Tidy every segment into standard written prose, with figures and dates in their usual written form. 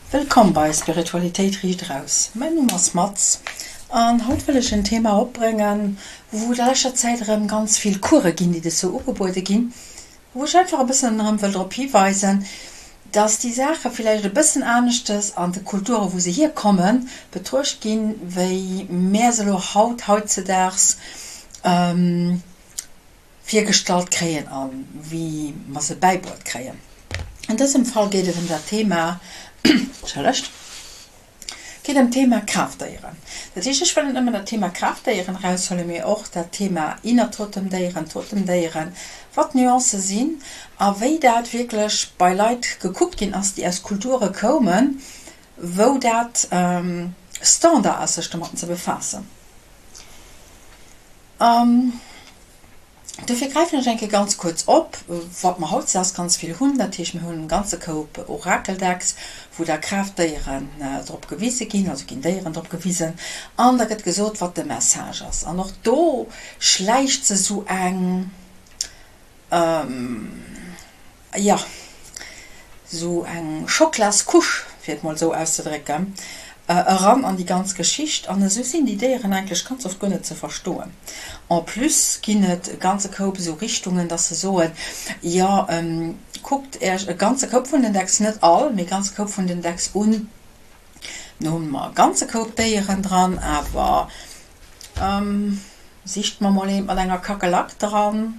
Wëllkomm bei Spiritualitéit riicht eraus. Mäin Numm ass Maz an haut wëll ech en Thema opbréngen, wou et a leschter Zäit erëm ganz vill Course ginn, déi dozou ugebuede ginn, wou ech einfach e bëssen erëm wëll drop hiweisen, dass déi Saache villäicht e bëssen aneschtes an de Kulture wou se hierkommen, betruecht ginn, wéi mär se elo haut, hautzedaags, virgestallt kréien a wéi mer se bäibruet kréien. An dësem Fall geet et ëm dat Thema, entschëllegt, geet ëm d'Thema Kraaftdéieren. Dat heescht, ech wëll net nëmmen dat Thema Kraaftdéieren eraushuelen, mee och dat Thema Inner-Totemdéieren, Totemdéieren, wat d'Nuancë sinn a wéi dat wierklech bei Leit gekuckt ginn ass, déi aus Kulture koumen, wou dat Standard ass, sech domatten ze befaassen. Dofir gräifen ech eng Kéier ganz kuerz op, wat mer hautdesdaags ganz vill hunn. Dat heescht, mir hunn e ganze Koup Orakeldecks, wou da Kraaftdéieren drop gewise ginn, also ginn Déieren drop gewisen an da gëtt gesot, wat de Message ass. An och do schläicht sech esou eng, jo, sou eng Schoklascouche, fir et mol esou auszedrécken, eran an déi ganz Geschicht. An esou sinn déi Déieren eigentlech ganz oft guer net ze verstoen. En plus ginn et e ganze Koup esou Richtungen, dass se soen, jo, kuckt Iech e ganze Koup vun den Decks, net all, mee e ganze Koup vun den Decks un, do hu mer e ganze Koup Déieren dran, awer sicht mer mol eent mat enger Kakerlak dran.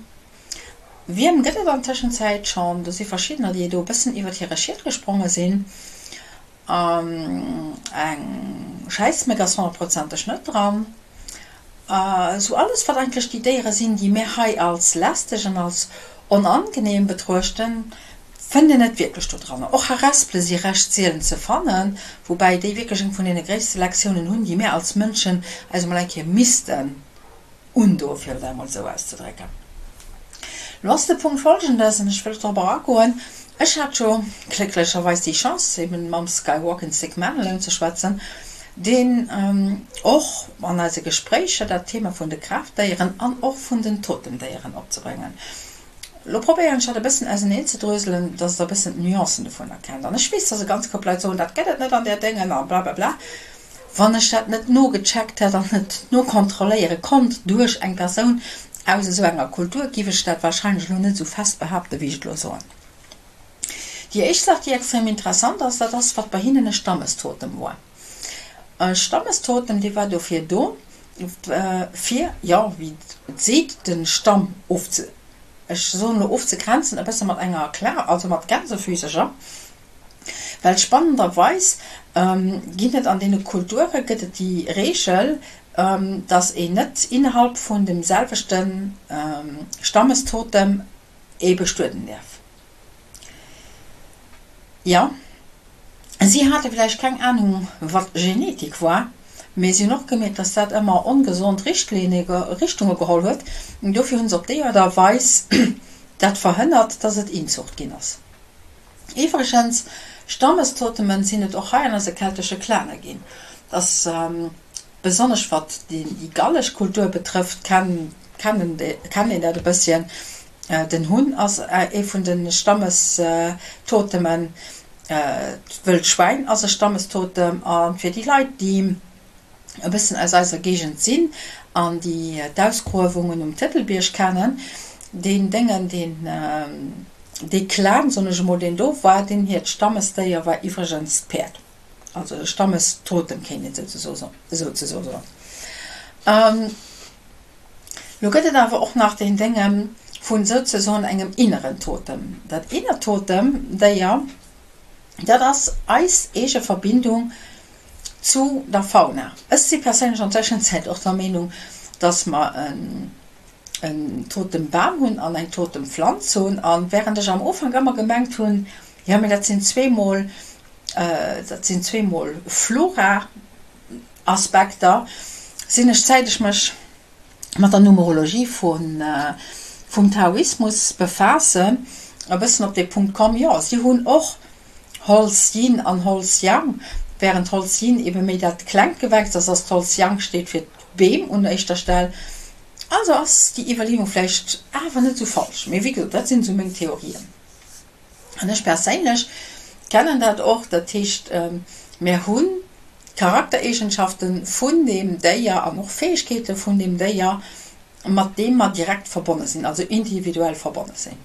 Wierm gëtt et an Tëschenzäit schonn. Do si verschiddener, déi do e bëssen iwwert hire Schiet gespronge sinn. An eng Schäissméck ass honnertprozenteg net dran. Esou alles, wat eigentlech déi Déiere sinn, déi mir hei als lästeg an als onangenehm betruechten, fënnt een net wierklech do dran. Och Harespele si recht sielen ze fannen, woubäi déi wierklech eng vun deene gréisste Lektiounen hunn, déi mir als Mënschen eis emol eng Kéier missten Undo, fir et emol esou auszedrécken. Lo ass de Punkt folgendes, an ech wëll dorobber agoen, Ech hat jo glécklecherweis déi Chance, eben mam Sky Walking Stick Madelung ze schwätzen, deen och an eise Gespréicher dat Thema vun de Kraaftdéieren an och vun den Totemdéieren opzebréngen. Lo probéieren ech dat e bëssen auseneen ze dröselen, dass der e bëssen d'Nuancen dovun erkennt. An ech weess, dass e ganz Koup Leit soen, dat gëtt et net an där Déngen a blablabla. Wann ech dat net nogecheckt hätt an net nokontrolléiere konnt duerch eng Persoun aus esou enger Kultur, giff ech dat wahrscheinlech elo net esou fest behaapten, wéi ech et elo soen. Déi éischt Saach, déi extrem interessant ass, dat ass, wat bei hinnen e Stammestotem war. E Stammestotem, dee war dofir do, fir, jo, wéi et seet, de Stamm ofze, ech soen elo ofzegrenzen, e bësse mat enger Kla, also mat Gänsefüsercher. Well spannenderweis ginn et an deene Kulture gëtt et déi Reegel, datt een net innerhalb vun dem selwechte Stammestotem ee bestueden däerf. Jo, si hate vläicht keng Anung, wat Genetik war, mee si hunn och gemierkt, datt dat ëmmer ongesond Richtlinne, Richtunge geholl huet. Dofir hu se op déi Aart a Weis dat verhënnert, datt et Inzucht ginn ass. Iwwregens, Stammestotemen sinn et och hei an eise keltesche Clane ginn. Dass besonnesch wat déi gallesch Kultur betrëfft, kennen een dat e bësschen. Den Hunn ass ee vun de Stammestotemen, d'wëllt Schwäin ass e Stammestotem a fir déi Leit, déi e bëssen aus eiser Géigend sinn an déi d'Ausgruewungen um Tëtelbierg kennen, deen Déngen, deen, dee Clan, soen ech emol, deen do war, deen hiert Stammesdéier war iwwregens d'Päerd, also e Stammestotem kéint een souzesoen soen. Lo gëtt et awer och nach deen Dénge vun souzesoen engem inneren Totem. Dat innert Totemdéier, dat ass eis eege Verbindung Zu der Fauna. Ech si perséinlech an Tëschenzäit och der Meenung, dass mer en Totem-Bam hunn an eng Totem-Pflanz hunn. A während ech am Ufank ëmmer gemengt hunn, jo mee dat sinn zweemol, dat sinn zweemol Flora-Aspekter, sinn ech, zäit ech mech mat der Numerologie vum Taoismus befaassen, e bëssen op dee Punkt komm, jo si hunn och Holz Yin an Holz Yang, während Holz Yin ebe méi dat klengt Gewächs ass, ass d'Holz Yang steet fir d'Beem un éischter Stell. Also ass déi Iwwerleeung vläicht awer net esou falsch. Mee wéi gesot, dat sinn esou meng Theorien. An ech perséinlech. kennen dat och. Dat heescht, mär hunn Charaktereegenschafte vun deem Déier an och Fäegkeete vun deem Déier, mat deem mer direkt verbonne sinn, also individuell verbonne sinn.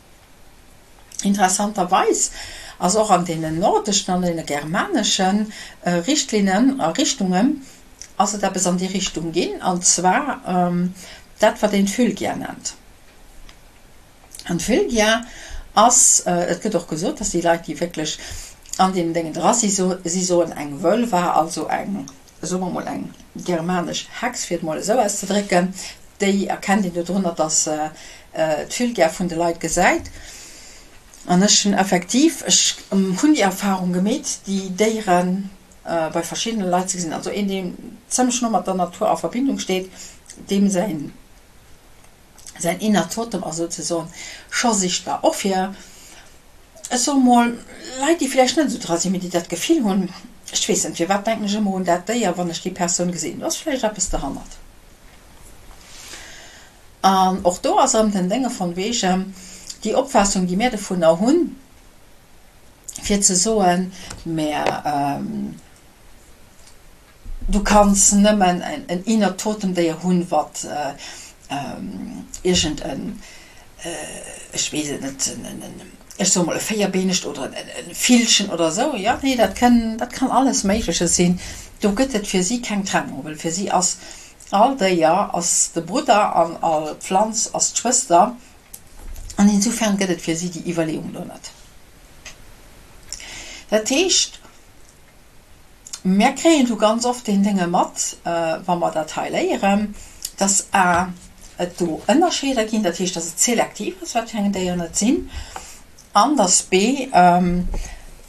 Interessanterweis ass och an deenen nordeschen an deene germanesche Richtlinnen a Richtungen ass et eppes an déi Richtung ginn, an zwar dat wat een d'Fylgja nennt. An d'Fylgja ass, et gëtt och gesot, dass déi Leit déi wierklech an deenen Déngen dra si, si soen eng Völva, also eng, soe mer mol eng germanesch Hex, fir et mol esou auszedrécken, déi erkennt een dodrunner, dass se d'Fylgja vun de Leit gesäit. An ech hunn effektiv, ech hunn déi Erfahrung gemeet, déi Déiere bei verschiddene Leit ze gesinn. Also een, deen zëmmlech no mat der Natur a Verbindung steet, deem säin säin inner Totem ass souzesoen scho sichtbar, och fir, ech soe mol, Leit, déi vläicht net esou dra sinn, mee déi dat Gefill hunn, ech weess net, firwat denken ech ëmmer un dat Déier, wann ech déi Persoun gesinn, do ass vläicht eppes derhannert. An och do ass erëm den Dénge von wegen, déi Opfaassung, déi mir dovunner hunn, fir ze soen, mä Du kanns nëmmen en inner Totemdéier hunn, wat iergend en, ech weess et net, ech soe mol e véierbeenegt oder e Villchen oder esou. Jo, nee, dat kënn, dat kann alles Méigleches sinn. Do gëtt et fir si keng Trennung, well fir si ass all Déier ass de Brudder an all Pflanz ass d'Schwëster. An insofern gëtt et fir si déi Iwwerleeung do net. Dat heescht. Mär kréien do ganz oft deen Dénge mat, wa mer dat hei léieren, dass a et do Ënnerscheeder ginn, dat heescht, dass et selektiv ass, wat fir eng Déieren et sinn, an dass b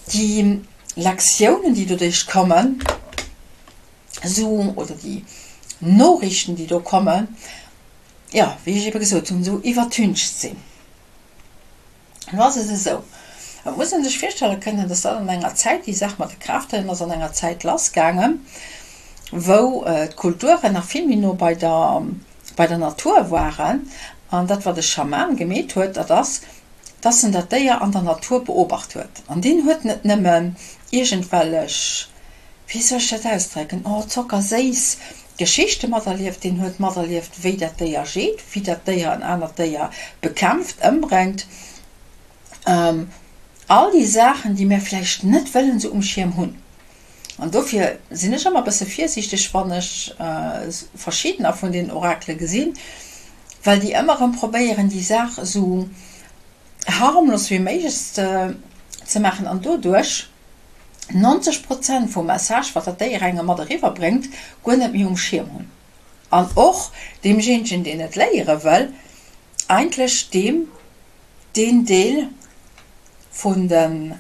déi Lektiounen, déi doduerch kommen, esou, oder déi Noriichten, déi do kommen, jo, wéi ech ebe gesot hunn, esou iwwertüncht sinn. Lo ass et esou, et muss ee sech virstelle kënnen, dass dat an enger Zäit, déi Saach mat de Kraaftdéieren ass an enger Zäit lassgaangen, wou d'Kulturen nach vill méi no bei der, bei der Natur waren. An dat, wat e Schaman gemeet huet, dat ass, dass en dat Déier an der Natur beobacht huet. An deen huet net nëmmen iergendwellech, wéi soll ech dat ausdrécken, oh, zockerséiss Geschichte materlieft, deen huet materlieft, wéi dat Déier jeet, wéi dat Déier en anert Déier bekämpft, ëmbréngt. All déi Saachen, déi mär vläicht net wëllen esou um Schierm hunn. An dofir sinn ech ëmmer e bësse virsiichteg, wann ech verschiddener vun deenen Orakele gesinn, well déi ëmmer erëm probéieren, déi Saach esou harmlos wéi méiglech ze maachen an doduerch 90 Prozent vum Message, wat dat Déier engem mat eriwwer bréngt, guer net méi um Schierm hunn. An och deemjéinegen, deen et léiere wëll, eigentlech deem deen Deel vun den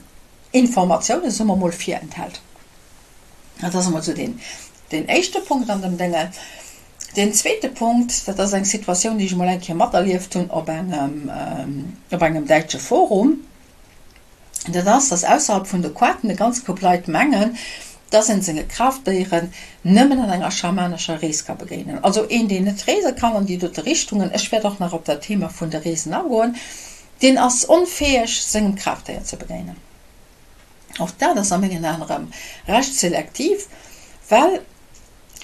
Informatiounen, soe mer mol, virenthält. Dat ass emol esou deen, deen éischte Punkt an dem Dénge. Deen zweete Punkt, dat ass eng Situatioun, déi ech emol eng Kéier materlieft hunn op engem, op engem däitsche Forum. Dat ass, dass ausserhalb vun de Quaten e ganz Koup Leit mengen, dass een senge Kraaftdéieren nëmmen an enger schamanescher Rees ka begéinen. Also een, deen net reese kann an déi dote Richtungen, ech wäert och nach op dat Thema vun de Reesen agoen, deen ass onfäeg, sengem Kraaftdéier ze begéinen. Och dat ass a mengen Aen erëm recht selektiv, well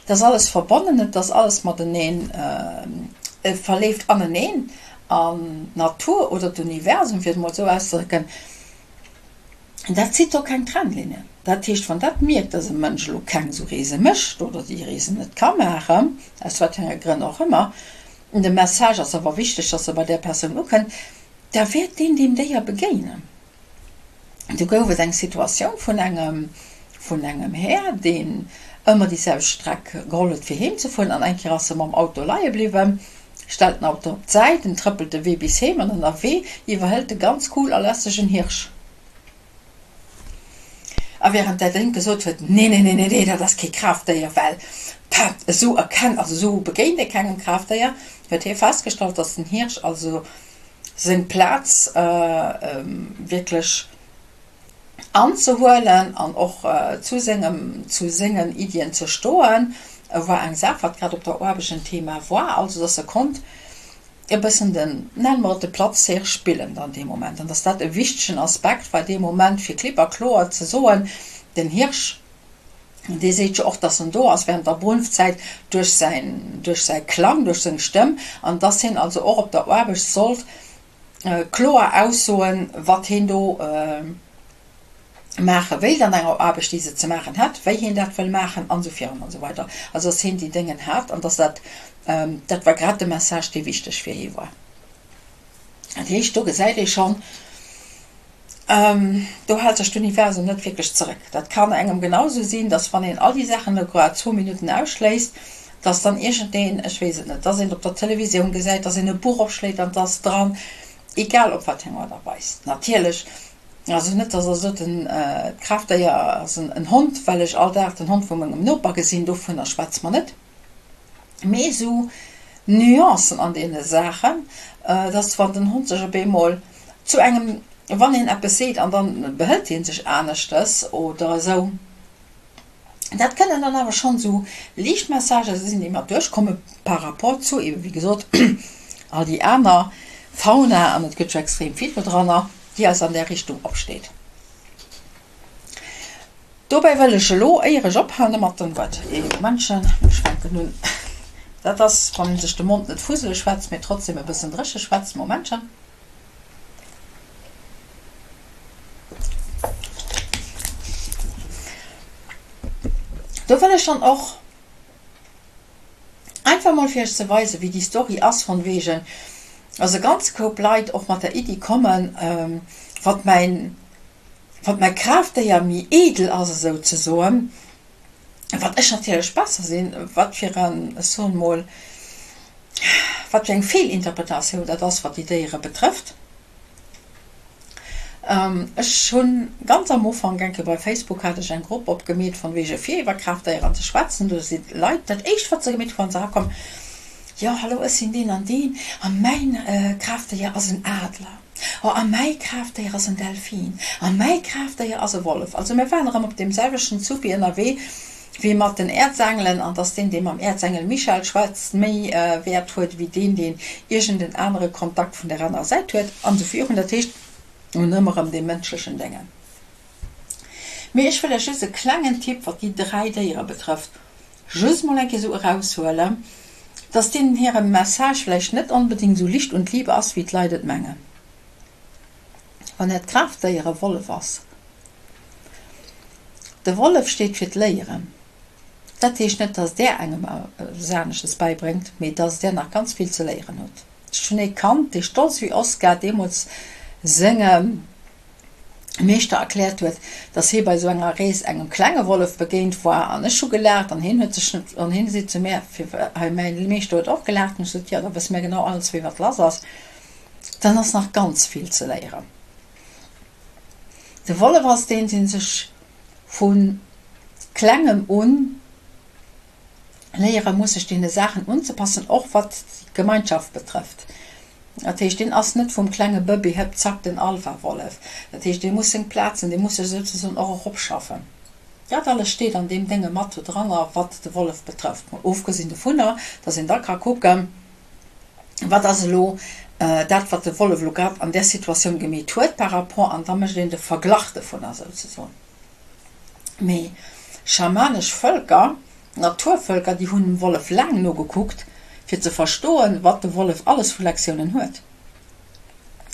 et ass alles verbonnen, et ass alles mateneen, et verleeft aneneen an d'Natur oder d'Universum, fir et emol esou auszedrécken, dat zitt do keng Trennlinnen. Dat heescht, wann dat mierkt, dass e Mënsch elo keng esou Reese mécht oder déi Reesen net ka maachen, aus wat fir enge Grënn och ëmmer, de Message ass awer wichteg, dass e bei där Persoun ukënnt, da wäert deen deem Déier begéinen. Do gouf et eng Situatioun vun engem, vun engem Här, deen ëmmer déi selwecht Streck geholl huet, fir heem ze fueren. An eng Kéier ass e mam Auto leie bliwwen, stellt den Auto op d'Säit, en trëppelt de Wee bis heem an ënnerwee iwwerhëlt e ganz cool a lässeg en Hirsch. A wärend dat Déng gesot huet, Nee, nee, nee, nee, nee, dat ass kee Kraaftdéier, well esou erkennt, also esou begéint ee kengem Kraaftdéier, huet hie festgestallt, dass den Hirsch also seng Plaz wierklech anzehuelen an och zu sengem, zu sengen Iddien ze stoen, war eng Saach, wat grad op der Aarbecht en Thema war, also dass e konnt. E bëssen den, nenne mer et de Platzhirsch spillen dann dee Moment. An dass dat e wichtegen Aspekt war dee Moment, fir klipp a kloer ze soen, den Hirsch, dee seet jo och, dass en do ass während der Brunftzäit duerch säin, duerch säi Klang, duerch seng Stëmm, an dass hien also och op der Aarbecht sollt kloer aussoen, wat hien do maache wéilt an enger Aarbecht, déi se ze maachen hätt, wéi hien dat wëll maachen an esou virun an esou weider. Also dass hien déi Déngen hat an dass dat, dat war grad de Message, dee wichteg fir hie war. Dat heescht, do gesäit ee schonn, do hält sech d'Universum net wierklech zeréck. Dat kann engem genau esou sinn, dass wann een all déi Saachen elo grad zwou Minutten ausschléisst, dass dann iergendeen, ech weess et net, dass een et op der Televisioun gesäit, dass een e Buch opschléit an et ass dran, egal op wat eng Aart a Weis. Natierlech Also net dass der sot den d'Kraaftdéier ass en Hond, well ech all Dag den Hond vu mengem Noper gesinn, dovunner schwätze mer net, mee esou Nuancen an deene Saachen, dass wann den Hond sech op eemol zu engem, wann een eppes seet an dann behëlt hie sech aneschtes oder esou. Dat kënnen dann awer schonn esou liicht Messagë sinn, déi mat duerchkomme par rapport zu eebe wéi gesot all déi aner Fauna, an et gëtt jo extrem vill dodranner, déi eis an där Richtung opsteet. Dobäi wëll ech elo, éier ech ophale mat dem Wuert, ee Momentchen, ech fänken un, dat ass, wann ee sech de Mond net fuseleg schwätzt, mee trotzdem e bëssen dréche schwätzt, Momentchen. Do wëll ech dann och einfach mol fir iech ze weisen, wéi déi Story ass von wegen, dass e ganze Koup Leit och mat der Iddi kommen, wat mäin, wat mäi Kraaftdéier méi edel ass esou ze soen, wat ech natierlech besser sinn, wat fir en, ech soen mol, wat fir eng Feelinterpretatioun dat ass, wat déi Déiere betrëfft. Ech hunn ganz am Ufank eng Kéier bei Facebook hat ech eng Grupp opgemeet von wege fir iwwer Kraaftdéieren ze schwätzen. Do si Leit, dat éischt wat se gemeet hu wann se erakommen, Jo hallo ech sinn deen an deen a mäin Kraaftdéier ass en Adler, oh a mäi Kraaftdéier ass en Delfin a mäi Kraaftdéier ass e Wollef. Also mir waren erëm op deem selwechten Zuppi ënnerwee wéi mat den Äerzengelen, an dass deen, dee mam Äerzengel Michael schwätzt, méi Wäert huet wéi deen, deen iergend en anere Kontakt vun der anerer Säit huet, an esou virun. Dat heescht, mir hunn ëmmer erëm dee mënschlechen Déngen. Mee ech wëll Iech just e klengen Tipp, wat déi 3 Déiere betrëfft, just mol eng Kéier esou eraushuelen, dass deenen hire Message vläicht net onbedéngt esou Licht und Liebe ass, wéi d'Leit et mengen. Wann Äert Kraaftdéier e Wollef ass, De Wollef steet fir d'Léieren. Dat heescht net, dass där engem eppes anesches bäibréngt, mee dass där nach ganz vill ze léieren hutt. Ech hunn ee kannt, dee stolz wéi Oscar deemools sengem Meeschter erkläert huet, dass hie bei esou enger Rees engem klenge Wollef begéint war. An ech hu gelaacht an hien huet sech net, an hien seet zu mär, fir hei mäin Meeschter huet och gelaacht an ech sot, jo, da wësse mär genau allen zwee, wat lass ass. Dann ass nach ganz vill ze léieren. De Wollef ass deen, dee sech vu Klengem u léiere muss, sech deene Saachen unzepassen, och wat d'Gemeinschaft betrëfft. Dat heescht, deen ass net vum klenge Bëbee hëpp zack den Alpha-Wollef. Dat heescht, dee muss seng Plazen, dee muss sech souzesoen och eropschaffen. Dat alles steet an deem Dénge mat dodranner, wat de Wollef betrëfft. Mol ofgesinn dovunner, datt een da ka kucken, Wat ass elo dat, wat de Wollef elo grad an där Situatioun gemeet huet par rapport, an da mécht een de Verglach dovunner souzesoen. Mee schamanesch Vëlker, Naturvëlker, déi hunn dem Wollef laang nogekuckt, fir ze verstoen, wat de Wollef alles vu Lektiounen huet.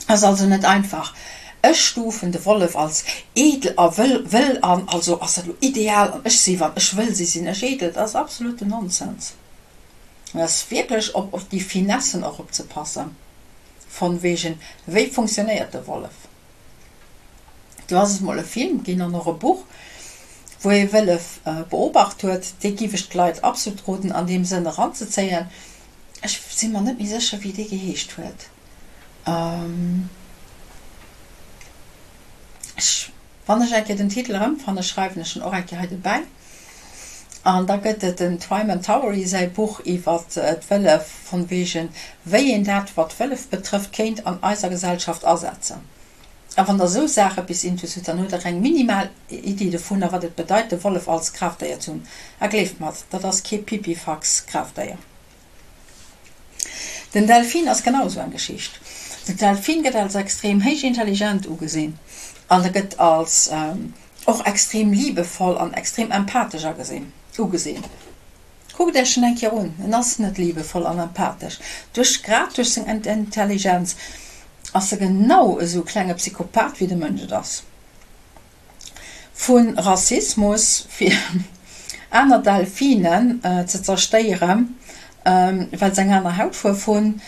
Ass also net einfach. Ech stufen de Wollef als edel a wëll wëll an, also ass dat elo ideal an ech si wann ech wëll si sinn ech edel. Dat ass absoluten Nonsens. Et ass wierklech op op déi Finessen och opzepassen, von wegen, wéi funktionéiert de Wollef. Do ass et mol e Film ginn an och e Buch, wou ee Wëllef beobacht huet. Dee giff ech d'Leit absolut roden an deem Sënn eranzezéien. Ech si mer net méi sécher wéi dee geheescht huet. Ech, wann ech eng Kéier den Titel erëmfannen, schreiwen ech en och eng Kéier hei dobäi. An da gëtt et dem Twyman Towery säi Buch iwwer d'Wëllef, von wegen, wéi een dat, wat d'Wëllef betrëfft, kéint an eiser Gesellschaft asetzen. A wann der esou Saache bis intus hutt, dann hutt der eng minimal Iddi dovunner, wat et bedeit, de Wollef als Kraaftdéier ze hunn. A gleeft mer, dat ass kee Pipifax-Kraaftdéier. Den Delfin ass genau esou eng Geschicht. Den Delfin gëtt als extrem héich intelligent ugesinn an e gëtt als och extrem liebevoll an extrem empathesch agesinn, ugesinn. Kuckt Iech en eng Kéier un, en ass net liebevoll an empathesch. Duerch, grad duerch seng Intelligenz ass e genau esou klenge Psychopath wéi de Mënsch et ass. Vu Rassismus fir aner Delfinen ze zerstéieren, well se eng aner Hautfuerf hunn,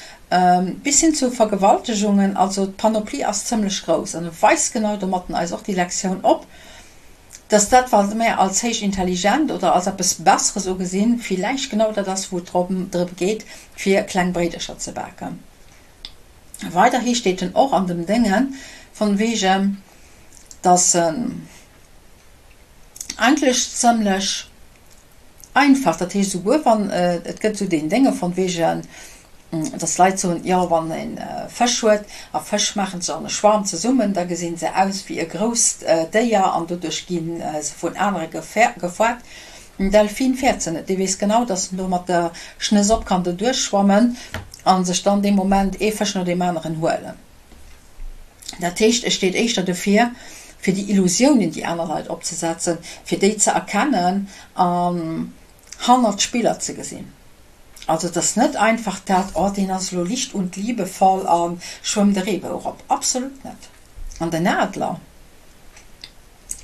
bis hin zu Vergewaltegungen. Also d'Panoplie ass zëmlech grouss an e weist genau domatten eis och déi Lektioun op, dass dat, wat mär als héich intelligent oder als eppes Besseres ugesinn, villäicht genau dat ass, wou et drëm geet, fir kleng Bréidercher ze baken. Weiderhi steet en och an dem Dénge von wegen, dass en eigentlech zëmlech einfach, dat heescht esouguer wann, et gëtt esou deen Dénge von wegen, dass d'Leit soen, jo wann ee Fësch huet a Fësch maachen sech an e Schwarm zesummen, da gesinn se aus wéi e grousst Déier an doduerch gi se vun anere gefoart. Den Delfin fäert se net, dee weess genau, dass en do mat der Schnëss op kann doduerch schwammen a sech dann dee Moment ee Fësch no deem aneren huelen. Dat heescht, e steet éischter dofir, fir déi Illusiounen, déi aner Leit opzesetzen, fir déi ze erkennen an hannert d'Spiller ze gesinn. Also et ass net einfach dat, oh deen ass elo licht und liebevoll a schwëmmt de Reebou erop. Absolut net. An den Adler,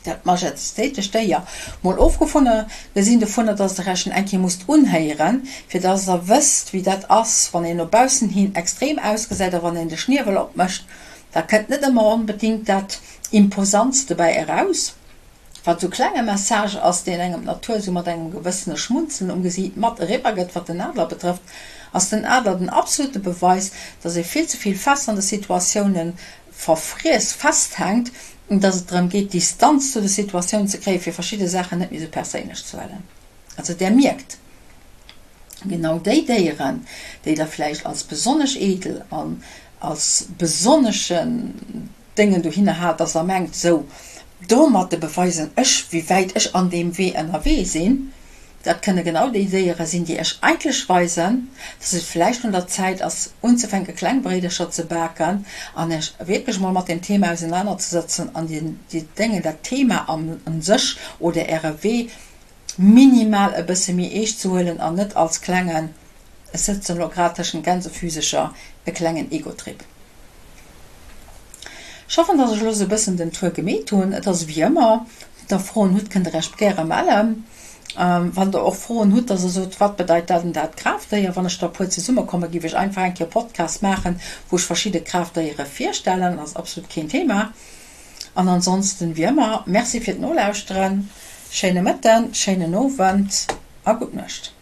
dat majestätescht Déier, mol ofgevunner gesinn dovunner, dass der Iech en eng Kéier musst unhéieren, fir dass der wësst, wéi dat ass, wann een no baussen hin extrem ausgesäit a wann een de Schniewel opmécht, da kënnt net ëmmer onbedéngt dat Imposantst dobäi eraus. Wat esou klenge Message ass, deen engem d'Natur esou mat engem gewëssene Schmunzeln um Gesiit mat eriwwer gëtt. Wat den Adler betrëfft, ass den Adler den absolute Beweis, dass ee vill ze vill fest an de Situatioune verfriess festhänkt, dass et drëm geet, Distanz zu de Situatiounen ze kréien, fir verschidde Saachen net méi esou perséinlech ze huelen. Also där mierkt, genau déi Déieren, déi der vläicht als besonnesch edel an als besonneschen Déngen dohinner hat, dass der mengt, sou domatte beweisen ech, wéi wäit ech an deem Wee ënnerwee sinn, dat kënne genau déi Déiere sinn, déi iech eigentlech weisen, dass et vläicht un der Zäit ass, unzefänke kleng Bréidercher ze baken an iech wierklech mol mat deem Thema ausenanerzesëtzen an déi Déngen, dat Thema an sech oder äre Wee minimal e bësse méi eescht ze huelen an net als klengen, ech sëtzen elo grad tëschent Gänsefüsecher, e klengen Egotrip. Ech hoffen, dass ech elo sou e bëssen den Tour gemeet hunn. Et ass ewéi ëmmer, wann der Froen hutt, kënnt der Iech gäre mellen. Wann der och Froen hutt, dass der sot, wat bedeit dat an dat Kraaftdéier, wann ech der e puer zesummekommen, géif ech einfach eng Kéier e Podcast maachen, wou ech verschidde Kraaftdéiere virstellen. Ass absolut keen Thema. An ansonsten, wéi ëmmer, Merci fir d'Nolauschteren, schéine Mëtten, schéinen Owend a gutt Nuecht.